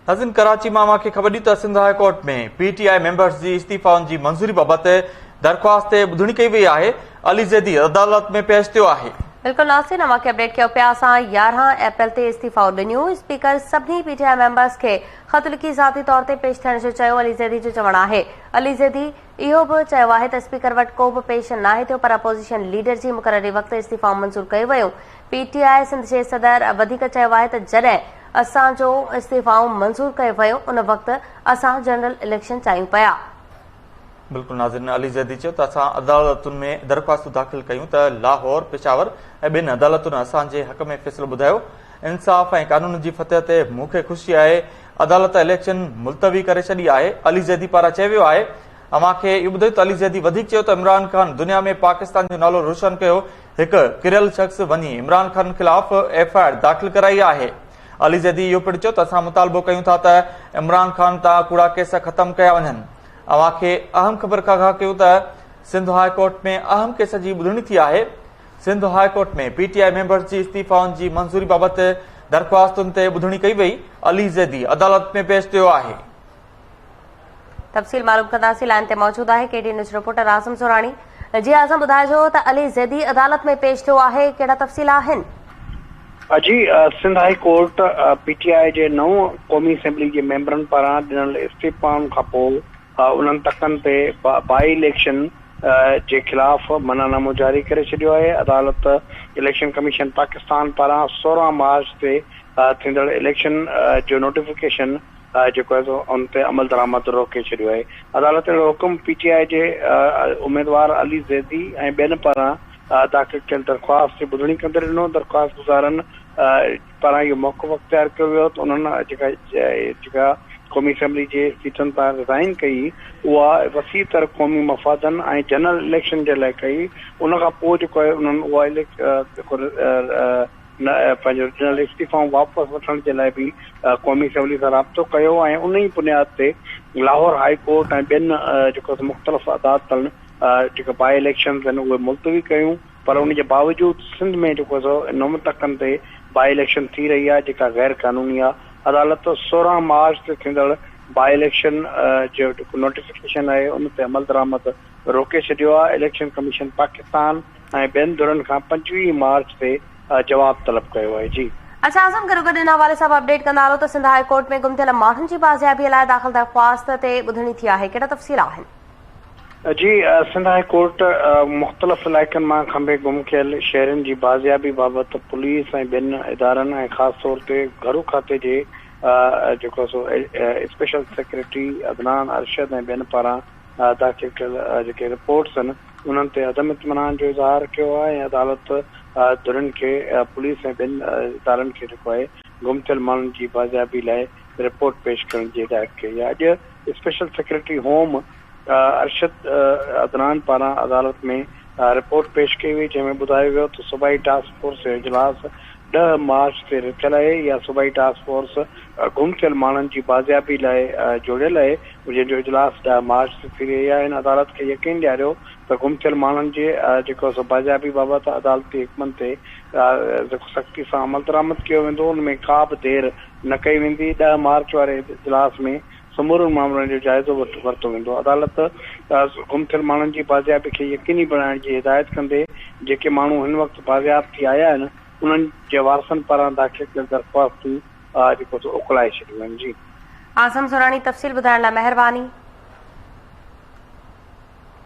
ناظرين ڪراچي مان اوهان کي خبر ڏيون ته Sindh high court ۾ P T I members جي استعيفائن جي منظوري بابت درخواست تي ٻڌڻي ڪئي وئي آهي، علي زيدي عدالت ۾ پيش ٿيو آهي. بلڪل ناظرين اوهان کي اپڊيٽ ڪيو پيا اسان 11 اپريل تي استعيفائون ڏنيون، اسپيڪر سڀني پي ٽي I members کي خط لکي ذاتي طور تي پيش ٿيڻ جو چيو، علي زيدي جو چوڻ آهي علي زيدي اهو به چيو آهي ته اسپيڪر وٽ ڪو به پيش ناهي ٿيو پر اپوزيشن ليڊر جي مقرري وقت استعيفائون منظور ڪيون ويون، پي ٽي آء سنڌ جي صدر وڌيڪ چيو آهي ته جڏهن اسان جو استعيفائون منظور ڪيو ويو ان وقت اسان جنرل اليڪشن چاهيون پيا. بلڪل ناظرين علي زيدي چيو ته اسان عدالتن ۾ درخواستون داخل ڪيون ته لاهور، پشاور ۽ ٻين عدالتن اسان جي حق ۾ فيصلو ٻڌايو، انصاف ۽ قانون جي فتح تي مون کي خوشي آهي، عدالت اليڪشن ملتوي ڪري ڇڏي آهي، علي زيدي پاران چيو ويو آهي اوهان کي اهو ٻڌايو ته علي زيدي وڌيڪ چيو ته عمران خان دنيا ۾ پاڪستان جو نالو روشن ڪيو، هڪ ڪريل شخص وڃي عمران خان خلاف ايف I R داخل ڪرائي آهي. علي زيدي اهو پڻ چيو ته اسان مطالبو ڪيون ٿا ته عمران خان تان ڪوڙا ڪيس ختم ڪيا وڃن. اوهان کي اهم خبر کان آگاهه ڪيون ته سنڌ هاء ڪورٽ ۾ اهم ڪيس جي ٻڌڻي ٿي آهي. Sindh high court ۾ P T I members جي استعيفائن جي منظوري بابت درخواستن تي ٻڌڻي ڪئي وئي. علي زيدي عدالت ۾ پيش ٿيو آهي. تفصيل معلوم ڪنداسين لائن تي موجود آهي K T news reporter Azam Zorani جي اعظم ٻڌائجو ته علي زيدي عدالت ۾ پيش ٿيو آهي ڪهڙا تفصيل آهن. جي Sindh high court P T I جي نو قومي اسيمبلي جي ميمبرن پاران ڏنل استعيفائن کانپوء انهن تڪن تي بائي اليڪشن جي خلاف منع نامو جاري ڪري ڇڏيو آهي عدالت اليڪشن ڪميشن پاڪستان پاران 16 مارچ تي ٿيندڙ اليڪشن جو نوٽيفڪيشن جيڪو آهي سو ان تي عملدرآمد روڪي ڇڏيو آهي. عدالت اهڙو حڪم پي ٽي آء جي اميدوار علي زيدي ۽ ٻين پاران داخل ڪيل درخواست جي ٻڌڻي ڪندي ڏنو. درخواستگذارن پاران اهو موقف اختيار ڪيو ويو ته انهن جيڪا جيڪا قومي اسيمبلي جي سيٽن تان رزائن ڪئي اها وسيع تر قومي مفادن ۽ جنرل اليڪشن جي لاء ڪئي ان کان پوء جيڪو آهي انهن اها جيڪو پنهنجو ڏنل استعيفائون واپس وٺڻ جي لاء به قومي اسيمبلي سان رابطو ڪيو ۽ ان ئي بنياد تي لاهور هاء ڪورٽ ۽ ٻين جيڪو مختلف عدالتن جيڪا باء اليڪشنز آهن اهي ملتوي ڪيون پر ان جي باوجود سنڌ ۾ جيڪو سو نو تڪن تي باء اليڪشن ٿي رهي آهي جيڪا غير قانوني آهي عدالت 16 مارچ تي ٿيندڙ باء اليڪشن جو جيڪو نوٽيفڪيشن آهي ان تي عملدرآمد روڪي ڇڏيو آهي اليڪشن ڪميشن پاڪستان ۽ ٻين ڌرين کان 25 مارچ تي جواب طلب ڪيو آهي. جي. اچا اعظم گڏوگڏ ان حوالي سان به اپڊيٽ ڪندا هلو ته سنڌ هاء ڪورٽ ۾ گم ٿيل ماڻهن جي بازيابي لاء داخل درخواست تي ٻڌڻي ٿي آهي ڪهڙا تفصيل آهن. جي سنڌ هاء ڪورٽ مختلف علائقن مان کنڀي گم ڪيل شهرين جي بازيابي بابت پوليس ۽ ٻين ادارن ۽ خاص طور تي گهرو کاتي جي جيڪو سو اسپيشل سيڪريٽري عدنان ارشد ۽ ٻين پاران داخل ڪيل جيڪي رپورٽس آهن انهن تي عدم اطمينان جو اظهار ڪيو آهي ۽ عدالت ڌرين کي پوليس ۽ ٻين ادارن کي جيڪو آهي گم ٿيل ماڻهن جي بازيابي لاء رپورٽ پيش ڪرڻ جي هدايت ڪئي آهي. اڄ special secretary home Arshad Adnan پاران عدالت ۾ رپورٽ پيش ڪئي وئي جنهن ۾ ٻڌايو ويو ته صوبائي ٽاسڪ فورس جو اجلاس 10 مارچ تي رٿيل آهي، اها صوبائي ٽاسڪ فورس گم ٿيل ماڻهن جي بازيابي لاء جوڙيل آهي، جنهن جو اجلاس 10 مارچ تي ٿي رهي آهي، هن عدالت کي يقين ڏياريو ته گم ٿيل ماڻهن جي جيڪو سو بازيابي بابت عدالتي حڪمن تي جيڪو سختي سان عملدرآمد ڪيو ويندو ان ۾ ڪا به دير نه ڪئي ويندي، 10 مارچ واري اجلاس ۾ سمورن مامرن جو جائزو ورتو ويندو. عدالت گم ٿيل ماڻهن جي بازيابي کي يقيني بڻائڻ جي هدايت ڪندي جيڪي ماڻهو هن وقت بازياب ٿي آيا آهن انهن جي وارثن پاران داخل ڪيل درخواستون جيڪو سو اڪلائي ڇڏيون آهن. جي. اعظم سوراڻي تفصيل ٻڌائڻ لاء مهرباني.